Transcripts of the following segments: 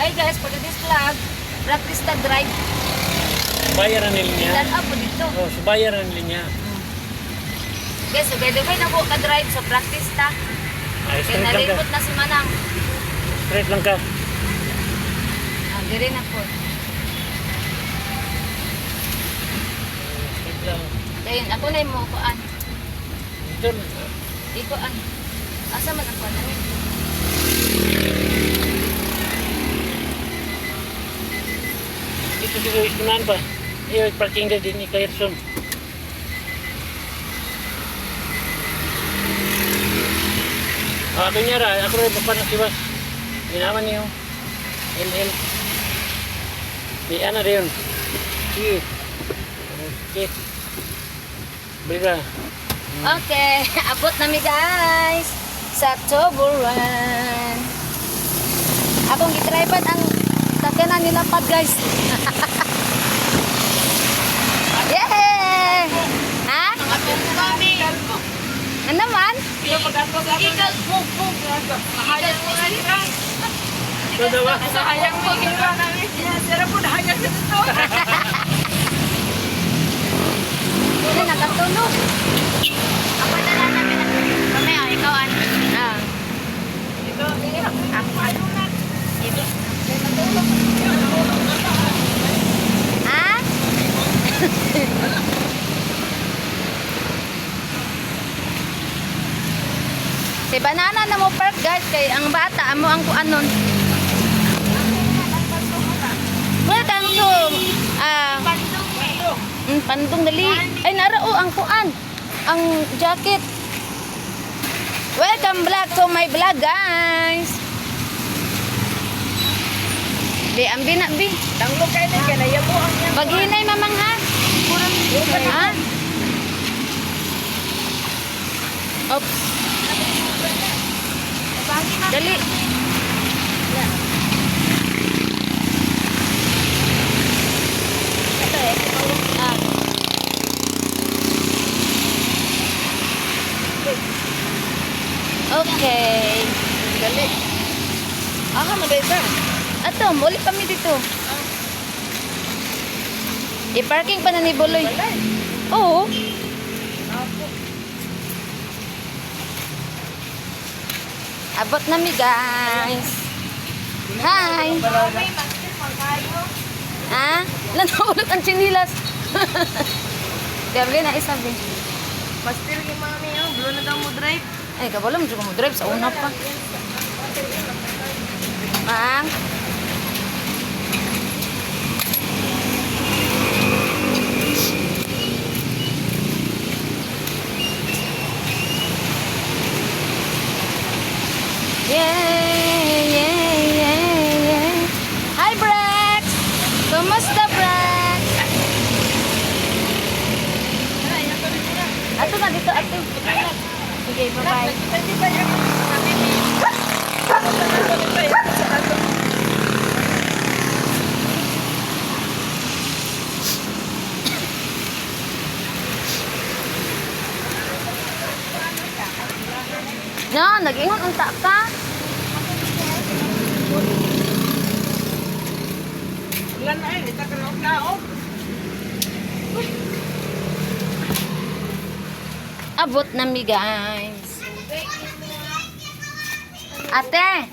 Hi guys, for this vlog, practice ta drive. Bayaran nila niya. Tan po dito. Oh, so bayaran nila niya. Guys, so by the way, na ko ka-drive, so practice ta. Ay, Kaya straight lang ka. nalimot na si Manang. Straight lang ka. Ah, dire na po. Straight lang. Dayon, ako na yung kuan. Dito. Di ko an. Asa man ako na? Dito siguro istunan pa. Iyo, parking na din ni Kairson. Ah, kunyara, ako rin pa na siwas. Ginaman niyo. LL. Di ana rin. Sige. Okay. Balik. Okay, abot na mi guys sa Tuburan. Akong gidrivean ang sakyanan nila pad guys. Yeah! Ha? Ano man? So, dawa. Ano, nakatulog. Ako na lang namin. Mamaya, ikaw ano? Ah. Ito. Ha? Si banana na mo park guys kay ang bata amo ang kuan nun. Wala kang to ah Pandong eh. pandong dali. Ay nara oh, ang kuan. Ang jacket. Welcome back to my vlog guys. Di ambi na bi. Paghinay mamang ha. Ha? Oops. Dali. Ito eh. Ah. Okay. Dali. Aha, maday ka. Ato, muli kami dito. I-parking pa na ni Buloy. Oo. Abot na mi guys. Hi. Ha? Nanulog ang chinilas. Gabi na isa bi. Mastil kay mami, oh. Blue na daw mo drive. Ay, kabalo mo mo drive sa una pa. Mang. Yeah. Hi, Brex! Kumusta, Brex? Ato na dito, ato. Sige, bye-bye. No, nag-ingon unta ka. Ulan na eh, dito ka na oh. Abot na mi guys. Ate,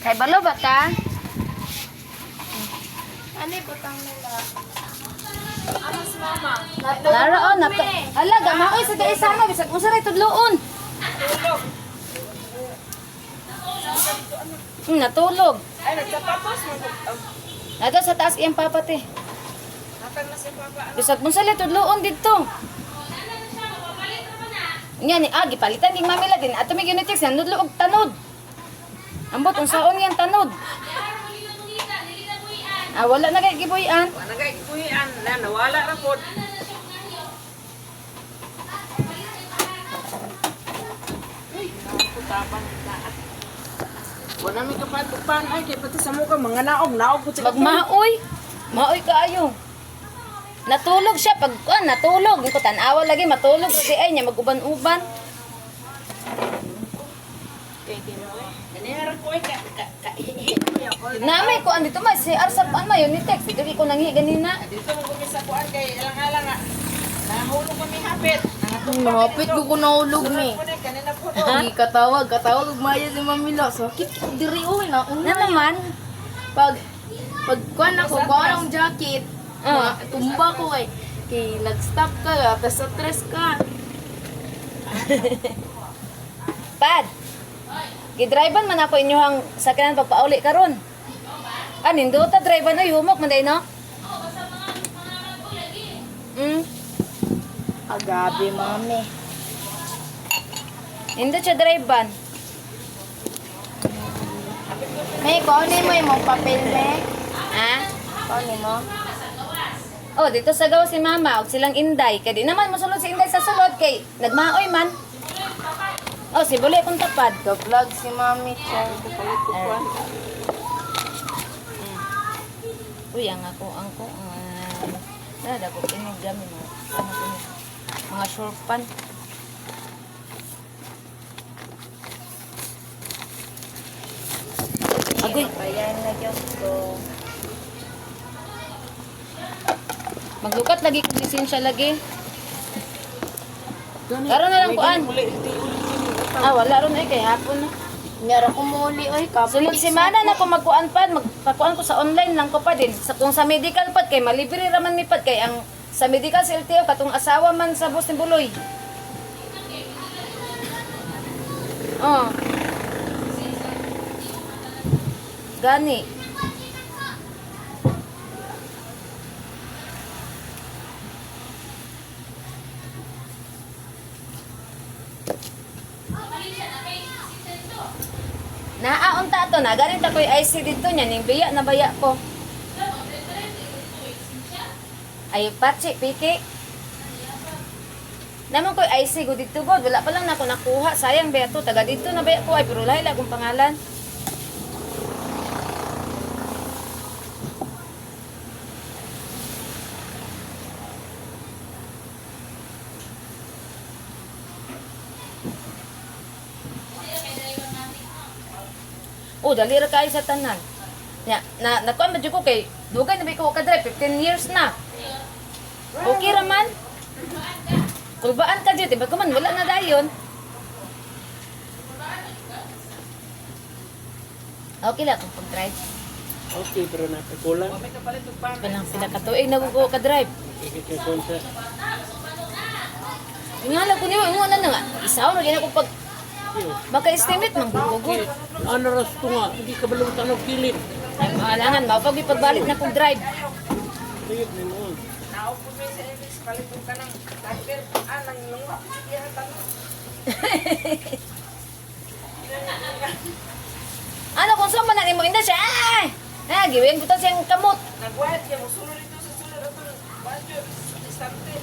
kay balo ba ka? Ano yung butang nila? Ano si mama? Lara oh, naka. Hala, gamaoy sa kay sama bisag unsa ray tudloon. Natulog. Ay, nagsapatos. Nato sa taas iyang papa te. Hatag na si papa. Bisag unsa ray tudloon didto. Nya ni ah gipalitan ning mamila din ato mi gyud text nudlo og tanod. Ambot unsaon yang tanod? Ah, wala na kay gibuy-an. Wala kay kuhian na nawala ra pod. Wala mi kapatupan ay kay pati sa muka mga naog naog pud sa Magmaoy. Maoy kaayo. Natulog siya pag kuan natulog. Ko tan-awa lagi matulog kasi ay niya maguban-uban. Ganihara ko ay ka ka ka Namay ko andito may CR sa kuan may Unitex. Dito ko nanghi ganina. Dito mo kami sa kuan kay alang-alang nga. Nahulog kami hapit. Mahapit ko ko nahulog ni. Kunin kanina po. Di katawag, katawag ug maya si Mami La. Sakit ko diri oy na Na una. naman. Pag pag kuan ako, kuan akong jacket. Ah. Tumba ko kay kay nag-stop ka, tapos sa stress ka. Pad. Gidrivean man ako inyuhang sakyanan pagpauli karon. Ah, nindota drive oy humok man day no? Agabi, mami. Nindot siya drive ban. May kunin mo imong papel, me. Ah? Kunin mo. Oh, dito sa gawa si mama og silang Inday. Kay di naman mosulod si Inday sa sulod kay nagmaoy man. Oh, si Buli akong tapad. Ga-vlog si mami, char. Uy, ang ako, ang ko, ang dako kinig gami mga, ano ko ni, mga short pan. Agoy, Ayan na Diyos ko. maglukat lagi kong lisensya lagi. Karon na lang kuan. Ah, wala ron ay kay hapon na. Nyara ko muli, oy, kapit. Sunod semana na ko magkuan pa, magpakuan ko sa online lang ko pa din. Sa kung sa medical pad kay malibre ra man mi pad kay ang sa medical sa LTO katong asawa man sa boss ni Buloy. Oh. Gani. Naa unta to na ganin ta koy IC dito niya ning biya na baya ko. Ay patsi piki. Naman ko'y IC go dito god wala pa lang nako nakuha sayang baya to taga dito na baya ko ay pero lahi lang akong pangalan. Oh, dali ra kayo sa tanan. Nya, na nakuan ba jud ko kay dugay na ba ko ka drive 15 years na. Okay ra man. Kulbaan ka jud, iba ko man wala na dayon. Okay lang kung pag-drive. Okay, pero napikulang. Palang sila katuig na ko ka drive. Ikikikon sa Nga lang ko niyo, ingon na nga. Isaw na gina ko pag maka-estimate man gugugod. Ano ras to nga, hindi ka balong tanong kilid. Ay, maalangan, mao pag pagbalik na kong drive. Tuyot na mo. Naog po mi sa MX palit og kanang takir ah nang lungwa iya tanong. Ano kung saan man na nimo inda siya? Ay! Ah, giwin ko to siyang kamot. Nagwat kay mo sulod dito sa sulod atong banjo istante.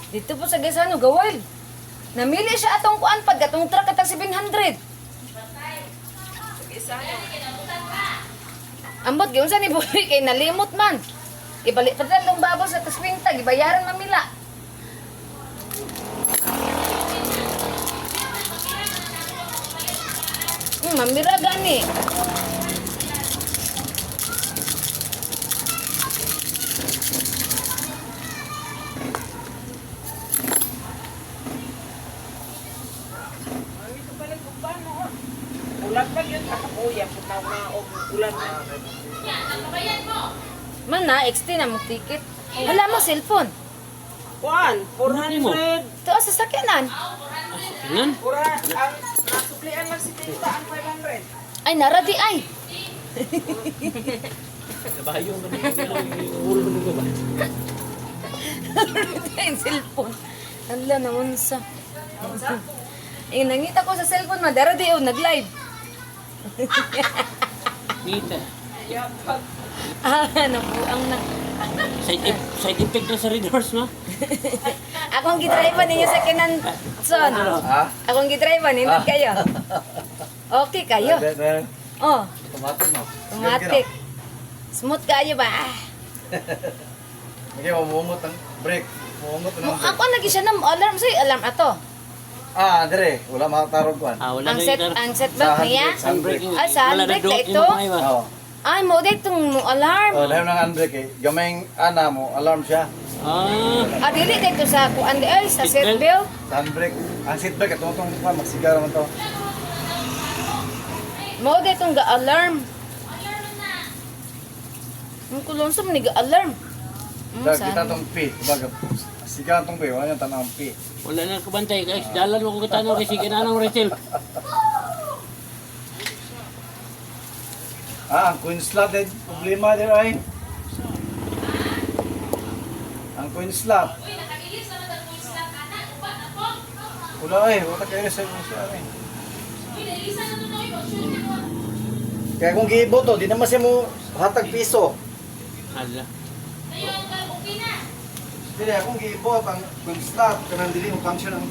Dito po sa Gasano, gawal. Namili siya atong kuan pag atong truck atang 700. Isa Ambot gyud sa ni Boy kay nalimot man. Ibalik pa tong babo sa taswinta, gibayaran mamila. Mamira gani. Mami ko palit og pano. Ulan pa gyud kakapuya pud na og ulan na. Man na, XT na mo ticket. Hala mo cellphone. Kuan, 400. Ito sa sakyanan. Ah, sa tingnan. Pura ang nasuklian lang si Tita ang 500. Ay, naradi ay. Kabayo ka na. Ulo mo ba? Yung cellphone. Hala naman sa. Eh, nangita ko sa cellphone ma, dara di oh, nag-live. Nita. Ah, nabuang na. Side effect na sa Red Horse, ma. Akong gidrive ninyo sa kinan, son. Ha? Akong gidrive nindot kayo. Okay kayo. Oh, Automatic no. automatic. Smooth kayo ba? Hindi mamuungot ang brake. Muungot Mo ang brake. ako lagi siya na alarm say alarm ato. Ah, dire, wala makatarog kuan. Ah, wala Ang na set yung ang set belt Sa niya. handbrake, sa handbrake. Ah, sa Wala na handbrake duot na yung ito? mga iba. Oo. Ay, mo dito mo alarm. Oh, lahi ng handbrake eh. Gamayng ana mo, alarm siya. Ah, Ah, dili dito sa kuan di ay sa Seat seat belt. Sa handbrake. Ang seatbelt katong tong kuan magsigara man to. Mo dito ga alarm. Ang kulon sa man ga alarm. Dag Saan? kita tong P, kumbaga sigara tong P, wala niyang tanang P. wala na kabantay. Guys, dalan mo kung katanaw kasi kinanang Rachel. Ah, ang coin slot eh, problema dir ay. Ang coin slot. Uy, nakailis naman ang coin slot ana. Uba na po. Wala eh, wala kayo sa coin slot eh. Uy, nailisan na to noy. Mag-shoot mo. Kaya kung giibot to, di naman siya mo hatag piso. Ala. Ngayon, okay na. Dili akong giibot ang coin slot kanang dili mo function ang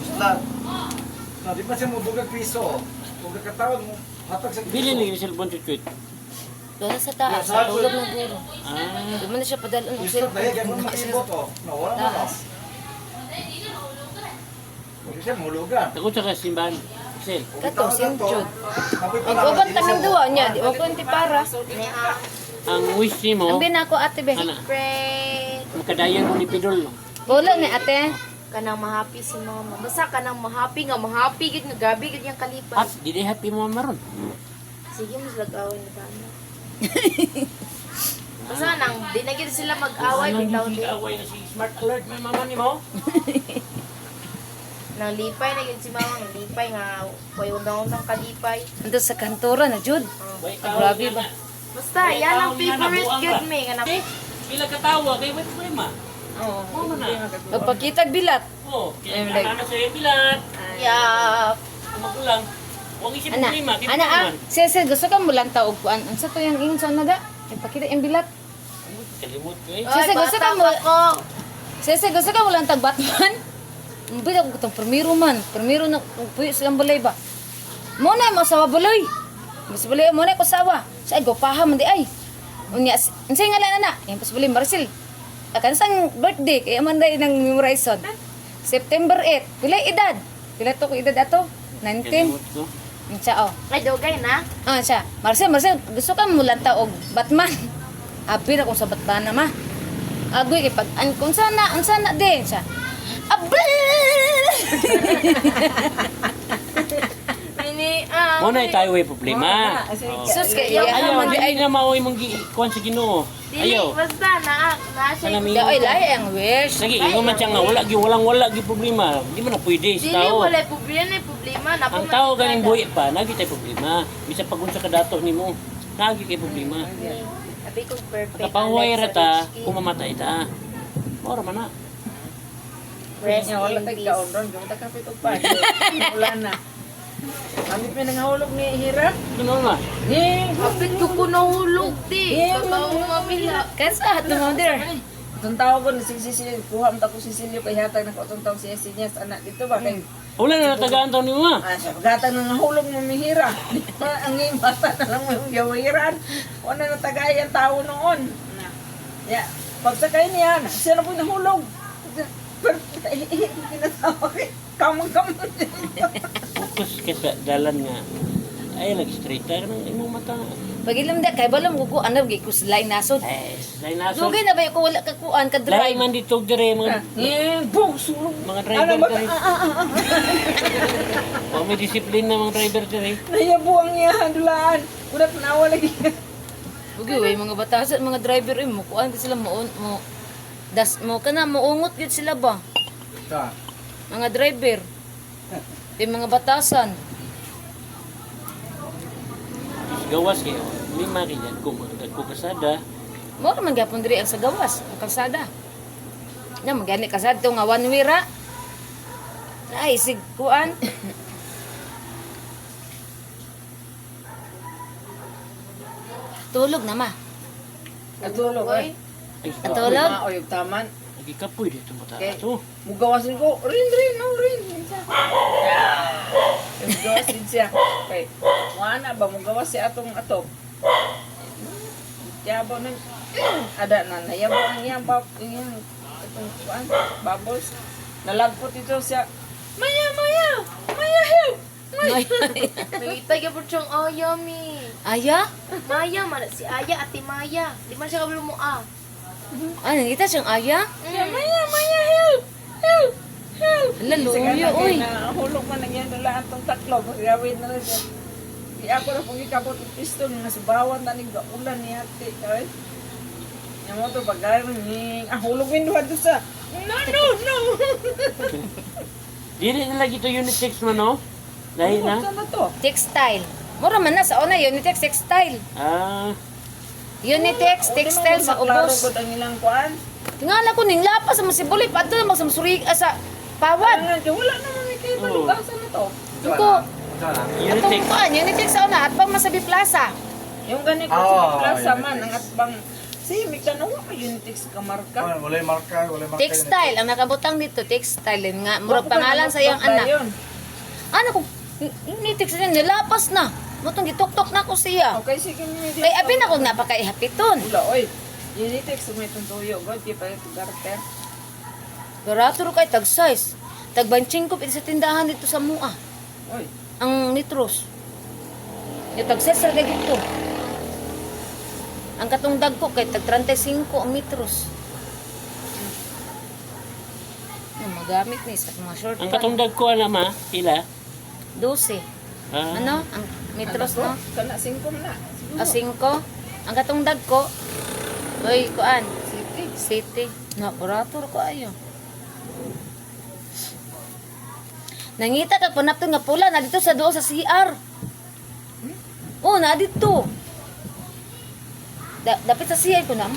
slot. Na di pa siya mo dugag piso. Kung kakatawag mo hatag sa piso. Bili ni cellphone chuchuit. Doon sa taas, sa tulog na guro. Ah, Di mo na siya padalon og Coin slot na cellphone. kaya kung makiibot oh. No, wala mo. Taas. Hindi siya mahulugan. takot sa kasimbahan. Rachel. Kato, St. Jude. Mag-uban taming duwa niya, di mo kunti para. Ang wish ni mo, Ang binako ate be. ana, Pray. makadayan mo ni Pidol. Wala ni ate. Kanang mahappy si mama. Basta kanang mahappy nga mahappy gid nga grabe gid yang kalipay. At, di day happy mo maron. Sige mas lagawan ni bana. Basta nang di na gid sila mag-away bitaw di. Away na si Smart Alert may mama ni mo. Nang lipay na gid si mama, nang lipay nga way undang-undang kalipay. Ando sa kantura na jud. Way Ah, grabe ba? Basta yan ang favorite gid me nga na Eh, pila katawa kay way problema. Oo. Mo man na. Magpakitag bilat. Oh, kaya ana sa bilat. Yeah. Magulang. Huwag isip Ana, problema, kay ana ah. problema. Sese, gusto ka mulantaw og kuan. Unsa to yang ingon sa una da? Ipakita yung bilat. Kalimot ko eh. Sese, gusto ka mo. Ko. Sese, gusto ka mulantag Batman? Ang bida ko itong primero man. Primero na kung puyo silang balay ba. Muna mo asawa baloy. Mas balay mo na ko sawa. Sa go paha man di ay. Unya unsay ngalan na na? Yang pas balay Marcel. Akan sang birthday kay man day nang memorizon. September 8. Pila edad? Pila to ko edad ato? 19. Kalimot ko. Unsa oh. Ay dugay na. Ah, siya. Marcel, Marcel, gusto ka mulanta og Batman. Abi na kung sa Batman na ma. Agoy kay pag an kung sana, unsa na din siya. Abay! Mini ah. Mo na tayo way problema. Oh. Sus kay iya Ayaw, man di ay. dili na maoy mong kuan sa Ginoo. Dili Ayaw. basta na na siya. Sana mi. Di ay lahi ang wish. Sige, ingon man siya nga wala gyud walang wala gyud problema. Di man na pwede sa Dili tao. wala problema na problema na Ang tao ganing buhi pa, nagi tay problema. Bisa pagunsa ka dato nimo, nagi kay problema. Sabi ko perfect. Kapahuway ra ta, kung mamatay ta. Mora man na. Rest Nya, wala in tag peace. kaon ron, gumta kapit og pan. Wala na. Amit may nangahulog ni Hira. Ano na? Eh, Kapit ko ko nahulog di. Totoo mamila. Kansa ato mo dir. Itong tao ko, si Cecilio, kuha mo ta ko Cecilio, kay hatag na ko itong tao si Cecilia, sa anak dito ba? Kay, Wala na natagaan taon nimo ma. ah, siya, paghatag na nahulog mo mihira. Ang mata na lang mo yung gawiran. Wala na natagayan tao noon. Na. Ya, pagsakay niya, na, siya na po nahulog. Pero, pinatawa kay, kamang-kamang. Focus ka sa dalan nga. Ay, nag-straight ta nang imong mata. Pag ilam da kay balom ko ko ano gi kuslay nasod. Eh, lain naso. Dugay na ba ko wala ka kuan ka Lain drive. man dito dire mga Eh, boom, sulog. mga driver Ano ba? dire. Wa may disiplina mga driver dire. Nayabo ang iya, dulaan. Una, tanawa lagi. Dugay way mga batasan mga driver eh mo kuan gid sila mo mo das mo kana moungot gid sila ba. Sa. Mga driver. Di mga batasan. Gawas kayo. Lima kay dyan ko mga ko kasada. Mo man gyapon diri ang sa gawas, ang kalsada. Na magani kalsada to nga one way ra. Ay sig kuan. Tulog na ma. Natulog, ay. Ay, Natulog? Maoy, taman. Lagi kapoy dito mata. Okay. To. Mugawasin ko, rin, rin, no, rin. Minsan. Mugawasin siya. Okay. Wala ba, mugawas siya atong atop. Yabo na, ada na, nayabo ang iyang, bab, iyang, atong kuan, bubbles. Nalagpot ito siya. Maya, Maya! Maya, help! Nangita gyud siyang aya mi. Aya? Maya man si Aya, Ate Maya. Di man siya kabalo mo ah. Ah, nangita siyang aya? Maya, Maya, help! Help! Help! Ala, luyo, oy. Hulog man ang yan nila atong taklo. Gawin na lang siya. Di ako na pong ikabot ng pistol nga subawan na ning ulan ni ate. Ay. Yang mo to bagay ni ah hulog window adto sa. No, no, no. Dili na lagi to unit 6 man, no? Lahi na. Saan na to? Textile. Mura man na sa una, Unitex Textile. Ah, Unitex Textile sa Maklaro ubos. gud ang ilang kuan. Tingala ko ning lapas sa masibuli pa adto mag sa Masurig ah, sa Pawad. Ang wala naman may kay Oo. asa na to. Ko, unit atong 6. kuan Unitex sa una at pang Masabi Plaza. Yung gani ko Ah, sa plaza Unitex. man ang atbang si Mikano wa may Unitex ka marka. Wala marka, wala marka. Textile ang nakabutang dito, textile nga murag Wa ko pangalan sa iyang pa anak. yun. Ano ko Unitex na nilapas na. Motong gituktok na ko siya. Okay, sige ni. Kay abi na kog napakaihapiton. Wala oy. Unitex may tuntuyo god di pa ito garter. Barato ro kay tag size. Tag 25 piti sa tindahan dito sa Mua. Oy. Ang nitros. Yung tag size ra kay dito. Ang katong dagko kay tag 35 ang metros. Ano, magamit ni sa mga short Ang pants. katong dagko ana ma, pila? 12. Ah, Ano? Ang metros no? Kana 5 na. A 5. Ang katong dagko. Oy, kuan. City. City. Na, barato ra ko ayo. Nangita ka panapton nga pula na dito sa duo sa CR. Oh, na dito. Dapit sa CR ko na.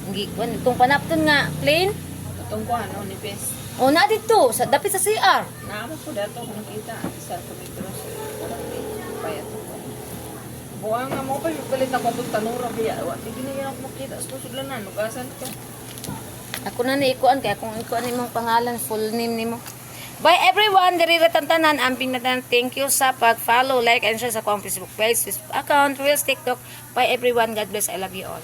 Hindi ko itong panapton nga plane. Katong kuan no ni Pes. Oh, na dito sa dapit sa CR. Naamo ko dato kung nakita sa metros. Paya to ko. Buang nga mo pa palit ako itong tanura biya. Wa di gini ako makita sa sudlanan nugasan ko. Ako na ni ikuan kay akong ikuan imong pangalan, full name nimo. Bye everyone, diri ra tantanan amping na tanan. Thank you sa pag-follow, like and share sa akong Facebook page, Facebook account, Reels, TikTok. Bye everyone. God bless. I love you all.